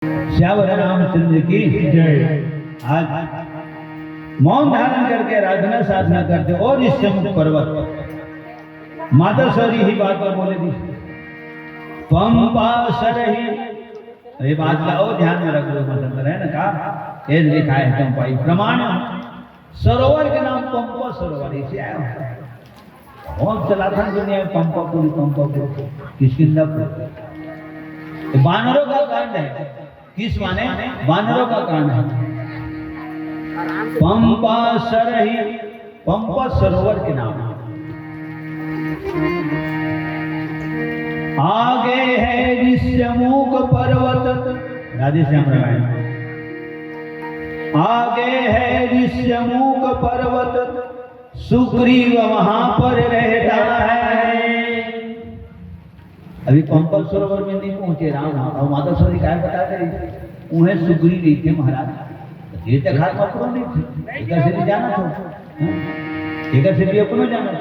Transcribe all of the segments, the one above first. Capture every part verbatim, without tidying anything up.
सियावर रामचंद्र की जय। आज मौन धारण करके आराधना साधना करते और ऋष्यमूक पर्वत, माता सौरी ही बात को बोले दी। पंपा सरही, ये बात का और ध्यान में रख लो, मतलब है ना, कहा, ये लिखा है पंपा, ये प्रमाण है। सरोवर के नाम पंपा सरोवर, इसे आया हुआ है। बहुत चला था दुनिया में पंपापुरी, पंपापुरी, किष्किंधापुरी। तो बानरों का कांड है। किस माने? बानरों का कांड है। पंपा सरही, पंपा सरोवर के नाम। आगे है ऋष्यमूक पर्वत, राधेश्याम रामायण। आगे है ऋष्यमूक पर्वत, सुग्रीव वहां पर रहता है। अभी पंपा सरोवर में नहीं पहुंचे राम, और माता सौरी काय बता दे, उन्हें सुग्रीव नहीं थे महाराज, तो ये तो खास मत करो, नहीं थे, एकर से भी जाना था, हाँ? एकर से भी अपनो जाना था।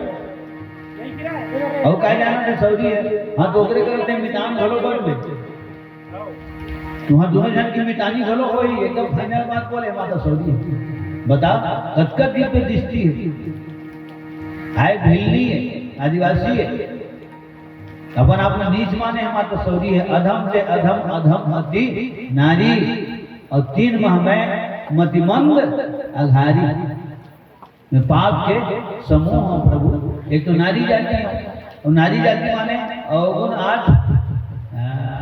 और काय जाना था, सौरी है, हाँ, तो ओकरे करते मितान घलो बन ले। तुहां दोनों जन की मितानी घलो होई, एकदम final बात बोले माता सौरी। बता, कतका दिव्य दृष्टि है। आय भिल्ली है, आदिवासी है, अपन आप में नीच माने है, माता सौरी है। अधम से अधम, अधम अति नारी, और तीन माह में मतिमंद अघारी। में पाप के समूह हो प्रभु। एक तो नारी जाति हो, और नारी जाति माने अवगुण आठ, हाँ,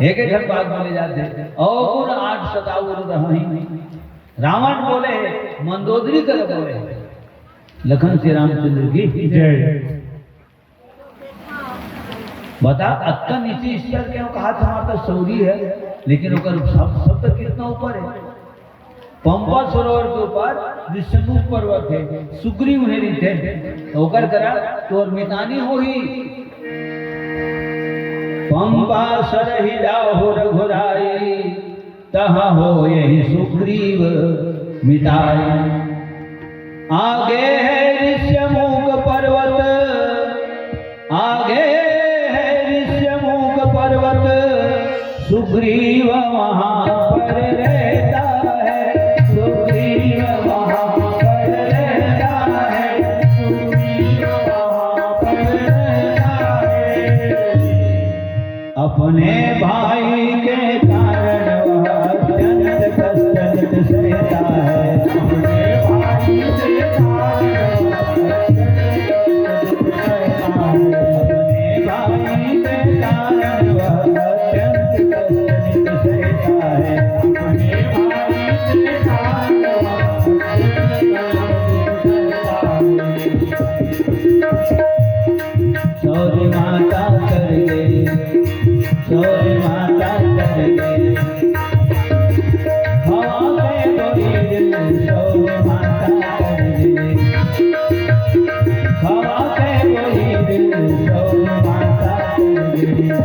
एक एक ठन बात बोले जाते, अवगुण आठ सदा उर रहही। रावण बोले है, मंदोदरी कर बोले है। लखन श्री रामचंद्र की जय। बता, अतका नीचे स्तर के हो, कहा था माता सौरी है, लेकिन ओकर सब, सब तक कितना ऊपर है। पंपा सरोवर के ऊपर ऋष्यमूक पर्वत है, सुग्रीव है नीचे, तो ओकर करा तो और मितानी होही। पंपा सरही जाहु रघुराई, तहाँ होयहि सुग्रीव मिताई। आगे है ऋष्यमूक पर्वत, आगे है ऋष्यमूक पर्वत, सुग्रीव वहाँ पर रहता है, सुग्रीव वहाँ पर रहता है, सुग्रीव वहाँ पर रहता है। अपने भाई के कारण वह अत्यंत कष्ट नित सहता है। अपने भाई के कारण वह अत्यंत कष्ट नित सहता है। अपने भाई के कारण वह अत्यंत कष्ट नित सहता है। अपने भाई के कारण वह अत्यंत कष्ट नित सहता है। सौरी माता कर दे, सौरी माता कर दे। हवा में कोई दिल सौरी माता कर दे। हवा में कोई दिल सौरी माता कर दे।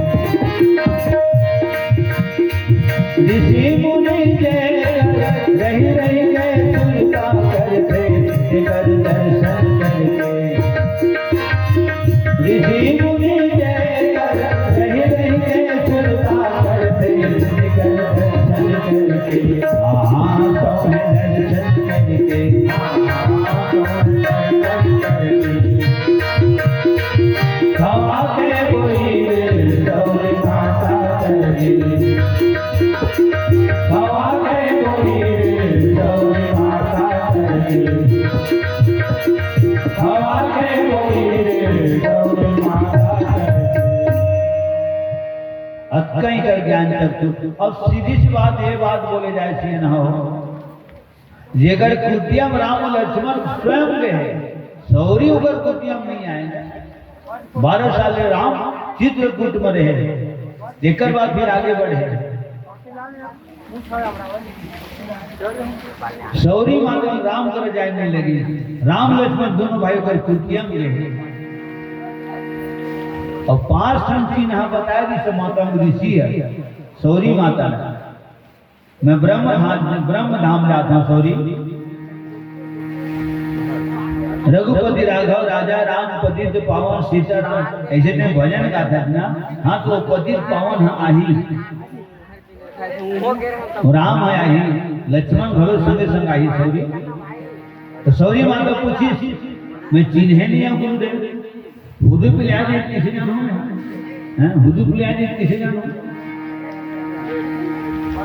ऋषि मुनि के कर रही रही के सुरता करते, कर दर्शन करके। ऋषि मुनि के कर रही रही के सुरता करते, कर दर्शन करके। हाँ, तो है दर्शन करके। हाँ, तो है दर्शन करके। हवा के कोई दिल सौरी माता करके। हवा के कोई दिल सौरी माता करके। हवा के कोई दिल सौरी माता करके। अतकई कर ज्ञान तक तू। अब सीधी सी बात, ये बात बोले जाए सी ना हो। जेकर कुटिया में राम और लक्ष्मण स्वयं गे हे, सौरी ओकर कुटिया में नहीं आए। बारह साल ले राम चित्रकूट में रहे, एकर बाद फिर आगे बढ़े। सौरी माता राम कर जाए नहीं लगी, राम लक्ष्मण दोनों भाई ओकर कुटिया में रहे। और पांच ठन चिन्ह बताए, जैसे माता में ऋषि है, सौरी माता है। मैं ब्रह्म धाम, ब्रह्म धाम जाता हूँ, सौरी। रघुपति राघव राजा राम पतित पावन सीताराम, ऐसे में भजन गाता था ना। हाँ, तो पतित पावन हाँ आही। राम आही, लक्ष्मण घलो संगे संग आही सौरी। त सौरी माता पूछिस, "मैं चिन्हे नइ हंव गुरुदेव, हुदू पिलिया जी कइसे जानहूं मैं? हैं, हुदू पिलिया जी कइसे जानहूं?"